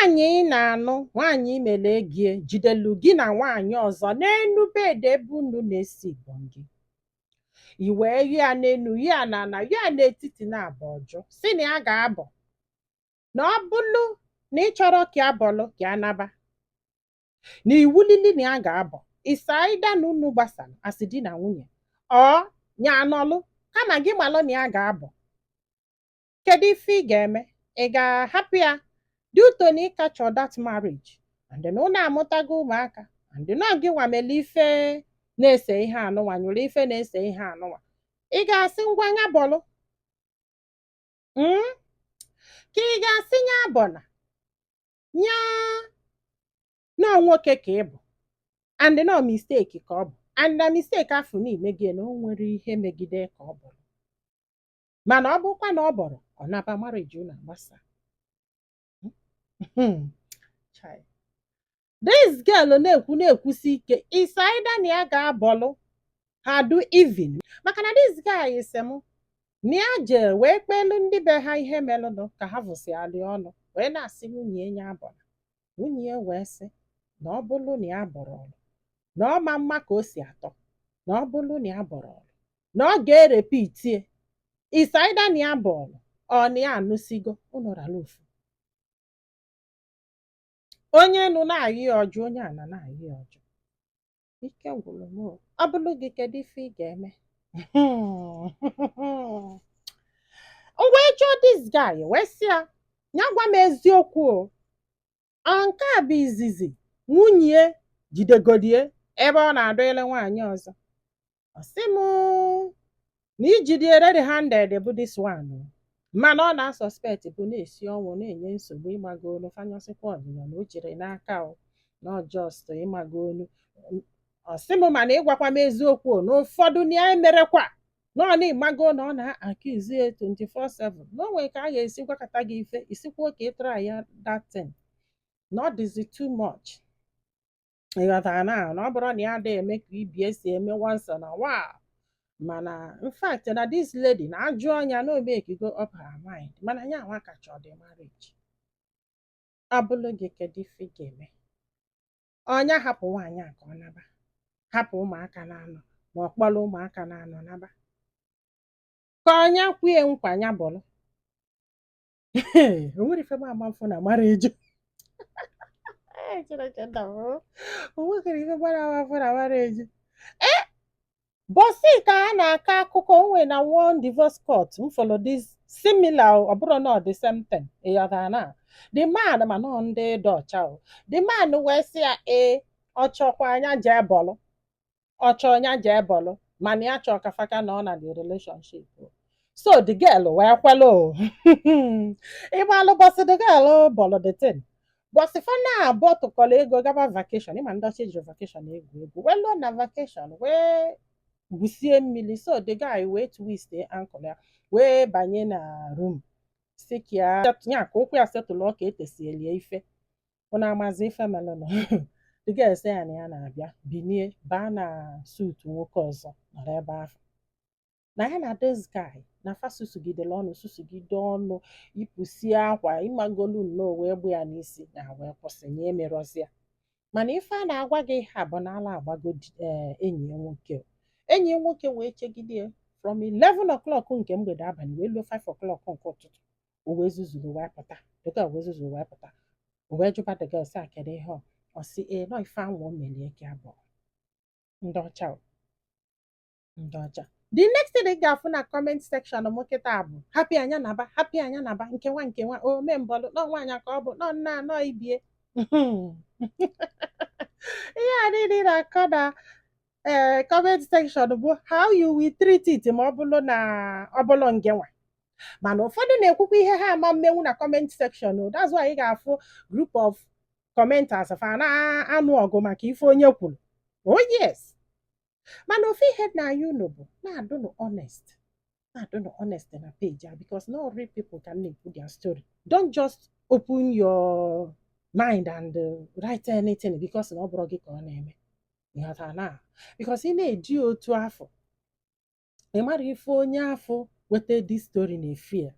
Nwaanyị ị na-anụ, nwaanyị imele egie, jidelu gị na nwaanyị ọzọ n'enu bed ebe unu na-esi ibongi. I wee ya n'enu ya na ana ya n'etiti na abụ ọjụ si na ya ga-abọ, na ọ bụlụ na ị chọrọ ka ya bọlụ, ka ya naba na iwulili na ya ga-abọ isaida na unu gbasara asị di na nwunye ọ nya anọlụ kama gị malụ na ya ga-abọ. Kedu ife ị ga-eme? Ị ga-ahapụ ya due to na ị ka chọ that marriage and na unu amụtago ụmụaka and na gị nwamele ife na-ese ihe anụnwa nyụrụ ife na-ese ihe anụnwa? Ị ga-asị ngwa nya bọlụ, Ka ị ga-asị nya bọla nya nọọ nwoke ka ị bụ and nọọ mistake ka ọ bụ, and na mistake afọ n'ime gị na o nwere ihe megide ka ọ bụrụ, mana ọ bụrụkwa na ọ bọrọ ọ naba, marriage unu agbasa? Chai. This girl na-ekwu na-ekwusi ike is either na ya ga-abọlụ ha do even, maka na this guy sị m na ya jee wee kpelu ndị be ha ihe melụnụ ka ha vụsịalị ọnụ, wee na-asị nwunye ya abọla. Nwunye ya wee sị na ọ bụrụ na ya bọrọ ọlụ na ọ ma mma ka o si atọ, na ọ bụrụ na ya bọrọ ọlụ na ọ ga-erepitie. Is either na ya bọọlụ ọ na ya anụsigo unu rara ofu onye nụ na-ayị ya ọjụ, onye ana na-ayị ya ọjụ. Ike gwụrụ m o. Ọ bụrụ gị, kedu ife ị ga-eme? M wee jụọ this guy, wee sị ya ya gwa m eziokwu o. Ọ nke a bụ izizi nwunye jidegodie ebe ọ na-adọ ele nwaanyị ọzọ? Ọ sị m na ijide red handed bụ this one o. Mana ọ na-asuspect bụ na-esi ọnwụ na-enye nsogbu ịmago olu fanyọsịkwa ọnyịnya na o jiri n'aka o na ọ just ịmago olu. Ọ sị m mana ịgwakwa m eziokwu o, na ụfọdụ na ya emerekwa na ọ na-ịmago na ọ na-accuse ya 24/7, na o nwere ka a ga-esi gwakọta gị ife isikwuo ka ị try ya that thing, na ọ dịzi too much. Ịghọtara na ọ bụrụ na ya adịghị eme ka ibie si eme once in a while, mana in fact na this lady na ajụ ọnya na o make go up her mind, mana ya nwa kacha ọ dị marriage. Ọ bụrụ gị, kedu ife ị ga-eme? Ọnya hapụ nwaanyị a ka ọ naba, hapụ ụmụaka na-anọ, ma ọ kpọrọ ụmụaka na-anọ naba, ka ọnya kwue nkwa ya bụrụ o nwere ife m ama mfụ na marriage. Chineke nna m, o nwekere ife gbara ama mfụ na marriage. Ee, bọsị ka a na-akọ akụkọ onwe na one divorce court m follow this similar o, ọ bụrụ na ọ the same thing. Ịghọtara na the man ma nọ ndị dị ọcha o, the man wee sị ya ee, ọ chọkwa anya jee bọlụ, ọ chọọ anya jee bọlụ, mana ya chọọ ka faka nọ na the relationship o. So the girl wee kwelu o. Ịgbalụ bọsị the girl bọlụ the thing, bọsị fa na-abụọ tụkọrọ ego gaba vacation. Ịma ndị ọcha ejiri vacation egwu egwu, wee lụọ na vacation, wee gwusie mmiri. So the guy wee twist ankle ya, wee banye na room si ka ya ya ka ụkwụ ya setụlụ ka etesielie ife. Ụnụ amazi ife melụnụ? The girl sị ya na ya na-abịa binie baa na suit nwoke ọzọ nọrọ ebe ahụ, na ya na this guy na fa susugidere ọnụ, susugide ọnụ, yipụsie akwa ịmagolu nnọọ, wee gbu ya n'isi na wee kwụsị na emerọzi ya. Mana ife a na-agwa gị ha bụ na ala agbago enyi ya nwoke o. Enyi ya nwoke wee chegide ya from 11 o'clock nke mgbede abalị wee luo 5 o'clock nke ụtụtụ. O wee zuzuru wee pụta. The girl wee zuzuru wee pụta. O wee jụba the girl sị a kedu ihe ọ. Ọ sị ee, nọ ife anwụ o melie ka abụọ. Ndị ọcha o. Ndị ọcha. The next thing ị ga-afụ na comment section m kịta bụ happy anya naba, happy anya naba, nkewa nkewa o mee mbọlụ nọ nwaanyị ka ọ bụ nọ nna nọ ibie. Ihe a niile ị na-akọ na ee comment section bụ how you will treat it ma ọ bụrụ na ọ bụrụ nge nwa. Mana ụfọdụ na-ekwukwa ihe ha ama mmenwu na comment section o. That's why ị ga-afụ group of commenters fa na-anụ ọgụ maka ife onye kwuru. Oh yes, mana ofu ihe na anya unu bụ na-adụnụ honest, na-adụnụ honest na page a, because not real people can na-ekwu their story. Don't just open your mind and write anything because na ọ bụrụ gị ka ọ na-eme. Ịghọtara na because ị na-eji otu afọ, ị mara ife onye afọ weta this story na-efia.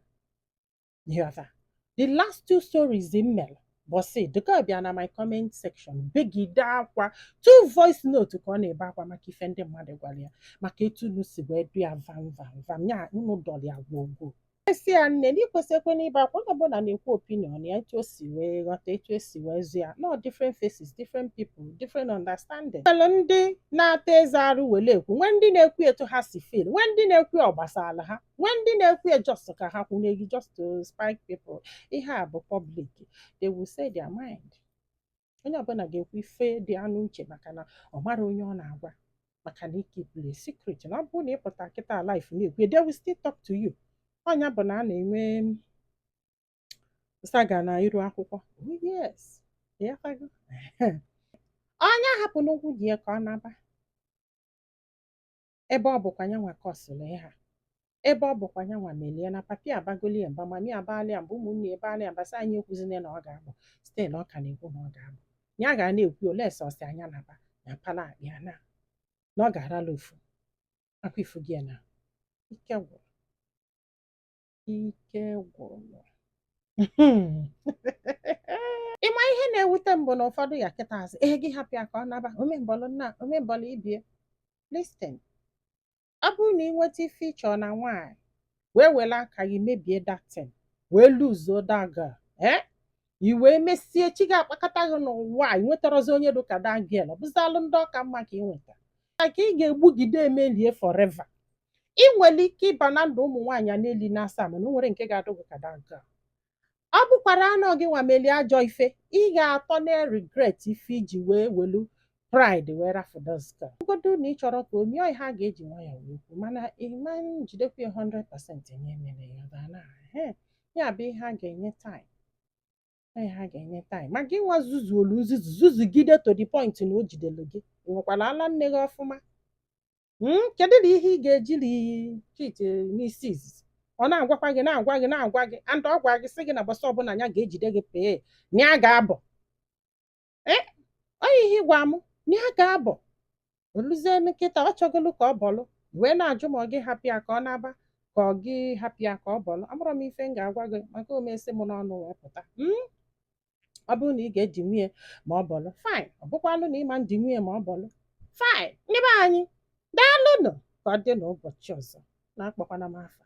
Ịghọta the last two stories m mere Bọsị the girl bịa na my comment section begide akwa, two voice note ka ọ na-ebe akwa maka ife ndị mmadụ gwara ya, maka etu unu si wee du ya vam vam vam ya, unu dọrọ ya gwogwo. Esi ya nne na ikwesị ekwe n'ibe akwa. Onye ọbụla na-ekwu opinion ya, etu o si wee ghọta, etu esi wee zụ ya. No, different faces, different people, different understanding. Nwere ndị na-ata eze arụ wele ekwu, nwee ndị na-ekwu etu ha si feel, nwee ndị na-ekwu ọgbasala ha, nwee ndị na-ekwu just ka ha kwunye gị, just to spike people. Ihe a bụ public, they will say their mind. Onye ọbụla ga-ekwu ife dị anụ uche, maka na ọ mara onye ọ na-agwa, maka na ikeepụrụ secret, na ọ bụrụ na ịpụta kịta life na-ekwu, they will still talk to you. Ọnya bụ na a na-enwe saga na iru akwụkwọ. Oh yes, ịghọtago? Onye hapụ n'ụkwụ ji ya ka ọ naba, ebe ọ bụkwa ya nwa kọsịrị ihe a, ebe ọ bụkwa ya nwa melie na papi abagolie mba, mami abalịa mba, ụmụnne ebe mba, sị anyị ekwuzine na ọ ga-abụ. Still ọ ka na-ekwu na ọ ga-abụ. Ya ga na-ekwu ole sọsị anya naba ya pala akpịa na ọ ga-arala ofu akwa ifu gị na ike gwụrụ, ike gwụrụ. Ịma ihe na-ewute m bụ na ụfọdụ ya kịta asị, ee, gị hapụ ya ka ọ naba, omembọlụ nna, omembọlụ ibie. Listen, ọ bụrụ na ị nweta ife ịchọ na nwaanyị, wee were aka gị mebie datin, wee luzuo that girl, eh, i wee mesie chi ga-akpakọta gị n'ụwa a, ị nwetarozi onye dị ka that girl. Ọ bụzalụ ndị ọka mma ka ị nweta ka ị ga-egbugide emelie forever. Ị nwere ike ịba na ndụ ụmụ nwaanyị a na-eli na asaa, mana o nwere nke ga-adụ gị ka that girl. Ọ bụkwara anọ gị nwa melie ajọ ife, ị ga-atọ na regret ife iji wee welu pride wee rafu those girl. Ogodo na ị chọrọ ka o mie ihe a ga-eji nwayọọ wee kwu, mana ịma njidekwa ya 100% nye emere ya ga na ya bụ ihe a ga-enye time, ihe a ga-enye time. Maka ịnwa zuzuolu nzuzu zuzugide to the point na o jidelu gị, ị nwekwara ala nne gị ọfụma. Kedu na ihe ị ga-ejiri cheat n'isi izizi? Ọ na-agwakwa gị, na-agwa gị, na-agwa gị, and ọ gwa gị sị gị na bọsị ọbụla ya ga-ejide gị pee na ya ga-abọ. Ee, onye ihe ịgwa mụ na ya ga-abọ oluzie nkịta, ọ chọgolu ka ọ bọlụ wee na-ajụ ma ọ gị hapụ ya ka ọ naba, ka ọ gị hapụ ya ka ọ bọlụ. Amụrụ m ife m ga-agwa gị maka omesi m n'ọnụ wee pụta. Ọ bụrụ na ị ga-eji nwunye ma ọ bọlụ, fine. Ọ bụkwanụ na ịma ndị nwunye ma ọ bọlụ, fine. Ndị be anyị, daalụnụ. Ka ọ dị n'ụbọchị ọzọ. Na-akpọkwana m afa.